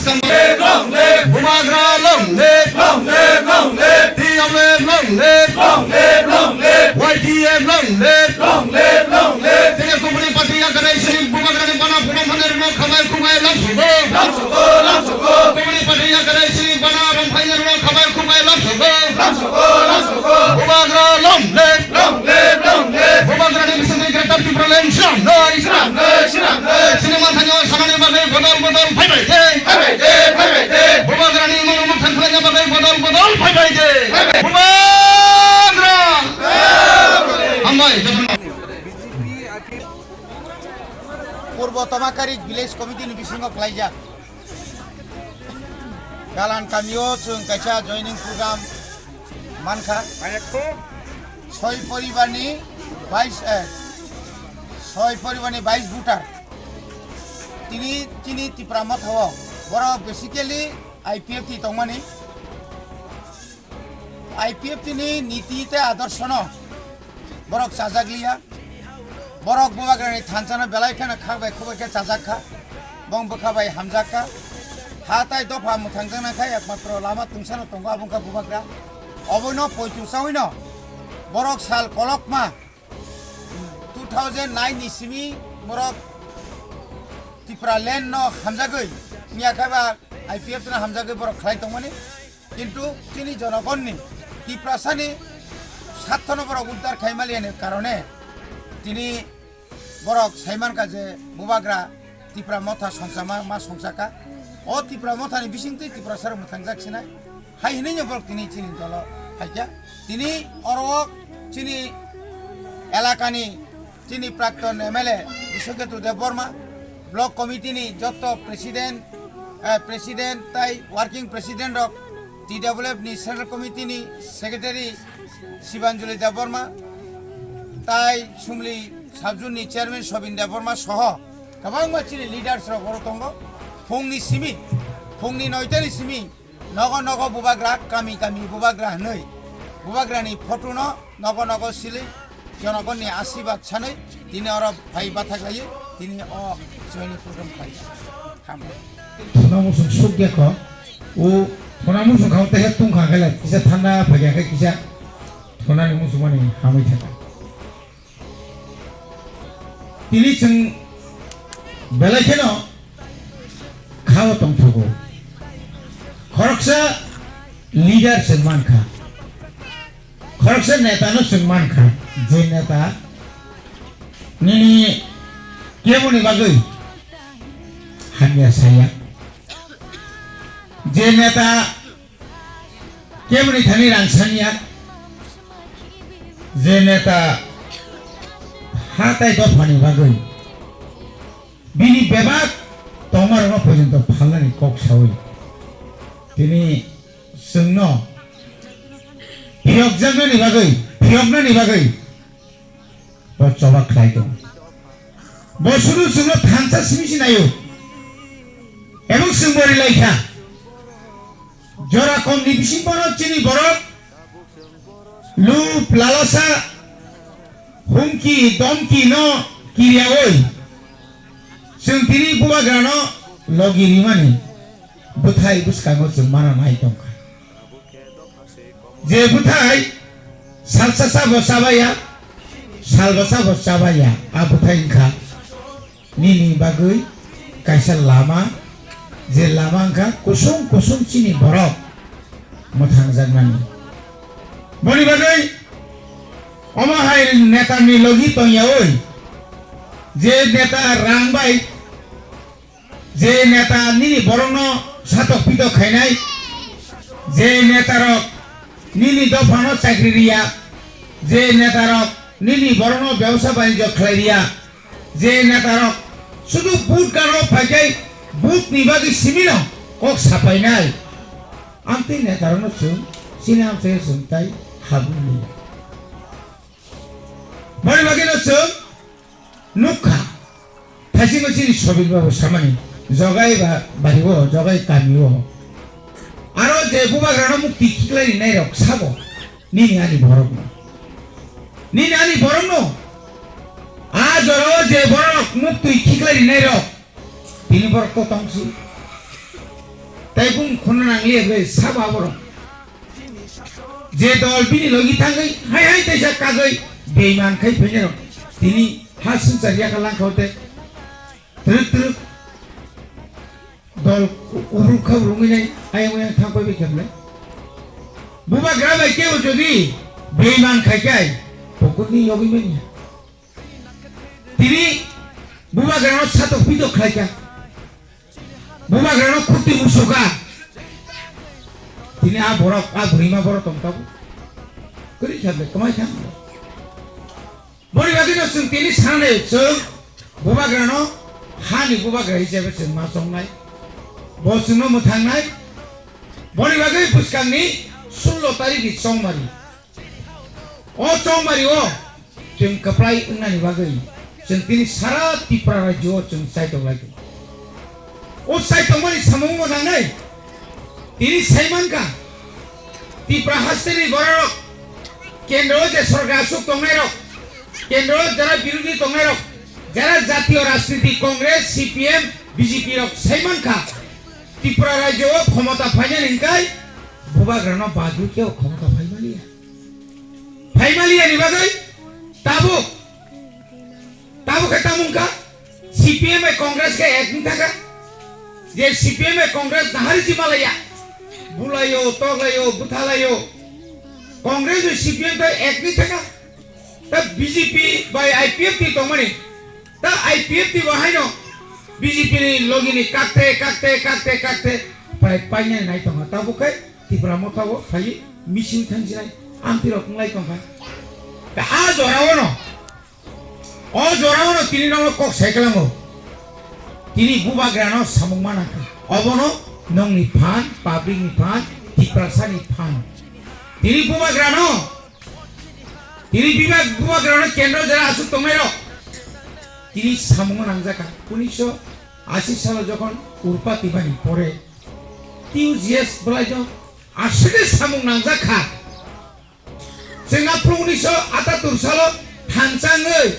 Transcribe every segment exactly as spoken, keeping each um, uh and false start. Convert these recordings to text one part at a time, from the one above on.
Long live! Bubagra long live! Long live, long live! T W F long live! Long live, long live! Y T F long live! Long live, long live! Tini kubuni party yakarwi sini Bubagrani bana phunukmani rwno khabai khubai lamsogo. Lamsogo, lamsogo! Kubuni party yakarwi sini bana rwngphaini rwno khabai khubai lamsogo. Lamsogo, lamsogo! Bubagra long live! Long live, long live! Bubagrani bisingtwi Greater Tipraland swnamnai! Swnamnai, swnamnai! Sini manthani o sanani bagwi bodol bodol phaibai de! Phaibai de, phaibai de! Bubagrani imang umang thangkhlaina bagwi bodol bodol phaibai de! Phaibai! Bubagra! Hambai, jotono. Purbo Tomakarik Village Committee ni bisingo khlaijak. Galan kamio chwng kaisa joining program mankha. Soi poribarni bais, eh, soi poribarni bais voter. Tini chini Tipra Motha o borok basically I P F T tongmani. I P F T ni niti tei adorshono borok chajakliya. Borok Bubagrani thansano belai kheno khak bai khobor khe chajak kha. Bong bwkha bai hamjak kha. Ha tai dopha mwthangjaknai kha, ekmatro lama tungsano tongo, abo wngkha Bubagra. Oboino poito chawino borok sal kolokma two thousand nine ni simi borok Tipraland no hamjagwi miya khe ba I P F T no hamjagwi borok khlai tongmani. Kintu chini jonogonni, Tiprasani sathono borok uddar khai maliya ni karone tini borok sai mankha je Bubagra Tipra Motha songchama ma songchakha. O Tipra Mothani bisingtwi Tiprasarok mwthangjak sinai. Hai hinwi borok tini chini dolo phaikha. Tini oro chini elakani chini Prakton M L A Biswaketu Debbarma, Block Committee ni jotto President, eh, President tai Working President rok, T W F ni Central Committee ni Secretary Sibanjali Debbarma, tai Sumli Subzone ni Chairman Sobin Debbarma soho kwbangma chini leaders rok oro tongo. Phungni simi, phungni noita ni simi, nogo nogo Bubagra, kami kami Bubagra hwnwi Bubagrani photo no nogo nogo sili jonogonni asirwad sanwi tini oro phai bathak laiwi tini o joini program khlai. Hambai. Thuna musung suk ya kho. O thuna musung kha tei tungkha khe le kisa thanda phai ya khe kisa thunani musung mani hamwi thaka. Tini chwng belai kheno khao tongthogo. Khoroksa leader chwng mankha, khoroksa neta no chwng mankha, je neta nini keboni bagwi hamya saya, je neta keboni thani rang sanya, je neta ha tai dophani bagwi bini bebak tongmarokno porjonto phalnani kok saui tini chwngno phiyokjaknani bagwi, phiyoknani bagwi bo choba khlai tongo. Bo sudu chwngno thansa simi sinaio. Ebong chwng bo rilai kha. Jora komni bisingbono chini borok lub lalasa, humki, domki no kiriyaui chwng tini Bubagrano logi rimani bwthai bwskango chwng mana nai tongkha. Je bwthai salsa sabo chabaya, salbasa bo chabaya, a bwthai wngkha nini bagwi kaisa lama, je lama wngkha kusung kusung chini borok mwthangjaknani. Boni bagwi omo hai netani logi tongyaui, je neta rang bai, je neta nini borokno satok pitok khainai, je netarok nini dophano chakri riya, je netarok nini borokno bebsa banijyo khlai riya, je netarok sudu vote card-o phaikai vote ni bagwi simino kok sapainai. Amtwi netarokno chwng chini amchaio chwng tai habwi liya. Boni bagwino chwng nukha, thaisingo chini Sobin babu samani, jogai ba bari o, jogai kami o. Aro je Bubagrano mukti khiklai rinai rok sabo, nini ani borokno. Nini ani borokno. A jorao je borok mukti khiklai rinai rok, tini borok to tongsi. Tai bung khuna nangli bai sabo aborok. Je dol bini logi thangwi hai hai taisa kagwi beiman khai phainai rok. Tini ha swngchar yaka langkha o te twrwk twrwk dol ubruk kha ubrungwi nai ayang oyang thang pai bai khe belai. Bubagra bai kebo jodi beiman khai khe ai pokurni yogwi manya. Tini bubagrano satok pitok khlaikha. Bubagrano khukti musuka. Tini a borok, a bwrwima borok tong tabuk. Kwrwi kha ble, kwmai kha. Boni bagwino chwng tini sanai chwng bubagrano hani bubagra hisabe chwng ma chongnai. Bo chwngno mwthangnai. Boni bagwi bwskangni sullo tarikni chongmari. O chongmari o chwng kwplai wngnani bagwi chwng tini sara Tripura rajyo o chwng chaitok lai tongo. O chaitokmani samung bo nangnai. Tini sai mankha Tripura hasteni bororok kendro o je sorkar aswk tongnairok, kendro o jara birodhi tongnairok, jara jatiyo rajniti Congress, C P M, B J P rok sai mankha Tripura rajyo o khomota phainani hwnkhe bubagrano bagwi khe o khomota phaimaliya. Phaimaliya ni bagwi tabuk, tabuk khe tamo wngkha C P M bai Congress khe ek wng thangkha. Je C P M bai Congress nahari si malaya. Bulayo, toklayo, bwthalayo. Congress bai C P M bai ek wng thangkha. Ta B J P bai I P F T tongmani. Ta I P F T bo haino B J P ni logi ni kakte, kakte, kakte, kakte pai painani nai tongkha. Tabuk khe Tipra Motha o phai misil thang sinai amtwi rok wnglai tongkha. Ta a jora o no, o jora o no tini nokno kok sai kwlango. Tini bubagrano samung mana kha. Obono nongni phan, public ni phan, Tiprasa ni phan. Tini bubagrano Tini bibak bubagrano kendro jora aswk tongnairok tini samungo nangjakha. Unisho ashi salo jokhon Urpa tibani pore T U G S bwlaino aswkhe samung nangjakha. Chwng aphuru unisho atatur salo thansa wngwi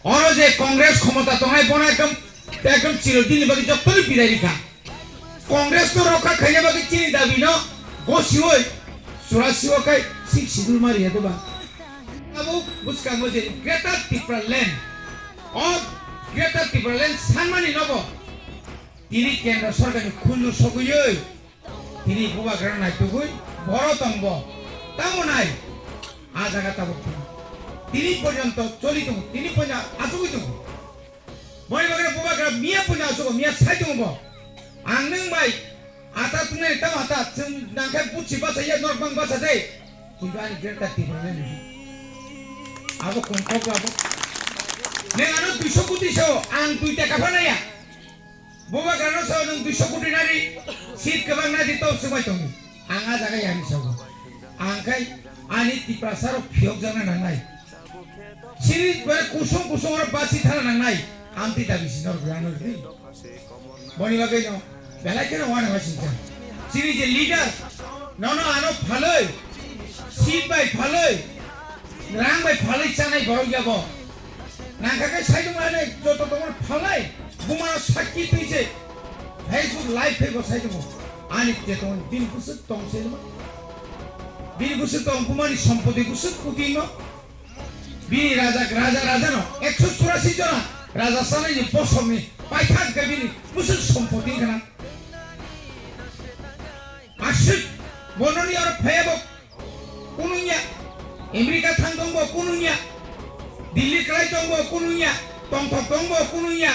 oro je Congress khomota tongnai bono ekdom, ekdom chirodinni bagwi jottoni bidai rikha. Congress no rokha khaina bagwi chini dabi no gosiwi churasi o khai sixth schedule ma riya doba. Abo bwskango je Greater Tipraland, o Greater Tipraland sanmani nobo tini kendra sorkar ni khunju sogwi tini bubagra naitugwi boro tongbo. Tamo nai a jaga tabuk tini porjonto choli tongo, tini porjonto achugwi tongo. Boni bagwi bubagra miya puja asugo, miya sai tongo bo. Ang nwng bai ata tungnai tamo ata, chwng nangkhe buchi basa ya norok bang basa de. Kintu ani Greater Tipraland ni. Abo kongkok abo. Nwng ano duiso koti sao, ang dui taka pha naya. Bubagra no sao nwng duiso koti nari, seat kwbang nadi to swbai tongo. Ang a jaga yani sao. Ang khai ani Tiprasa rok phiyok jana nangnai. Chini bare kusung kusung oro basi thana nangnai. Amtwi dabi si norok rano ri. Boni bagwi no belai kheno wana wasingcha. Chini je leader nono ano phalwi, seat bai phalwi, rang bai phalwi chanai borok yabo. Nangkha khe saitung ane joto tongmani phalwi bumano sakki twi se Facebook live phaibo saitungo. Ani je tong bini bwswk tong se ma. Bini bwswk tong bumani sompoti bwswk kuting no. Bini raja, raja, raja no ekso churasi jona raja sanai ni bosong ni paithak khe bini bwswk sompoti khana. Aswk bono ni oro phaya bo kunu ya. America thang tong bo kunu ya. Delhi kwlai tong bo kunu ya. Tongthok tong bo kunu ya.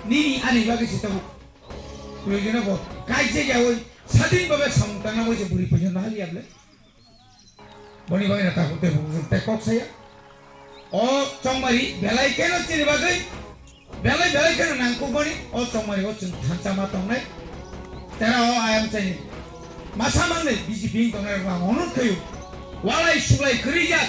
Nini ani bagwi se tabuk. Proyojone bo kaisa ya oi sadin babe samung tangna bo se buri pujo na hali able. Boni bagwi na tabuk te bujung te kok saya. O chongmari belai keno chini bagwi, belai belai keno nangkukmani o chongmari o chwng thansa ma tongnai. Tera o ayang chani masa mangnai B J P wng tongnai rok ang onut khayu. Walai suglai kwrwi jak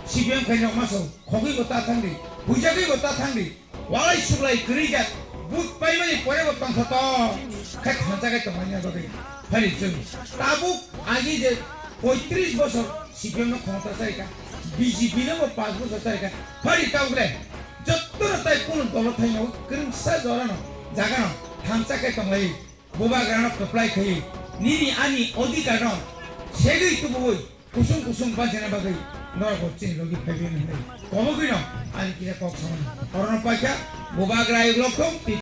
C P M khainok masa khogwi bo ta thangdi, huijagwi bo ta thangdi. Walai suglai kwrwi jak, but paimani pore bo tongthoto khe thansa khe tongmani bagwi. Phari chwng tabuk agi je poitris bosor C P M no khomota charikha, B J P no bo panch bosor charikha. Phari tabuk le jotto no tai kunu dolo thaino kwrwngsa jorano jagano thansa khe tonglai. bubagrano kwplai khaiwi nini ani odhikarno segwi tubuwi kusung kusung bachana bagwi norok bo chini logi phaiwi hwnwi kobogwino ani kisa kok samani. Orono paikha bubagra ayuk lokhong twi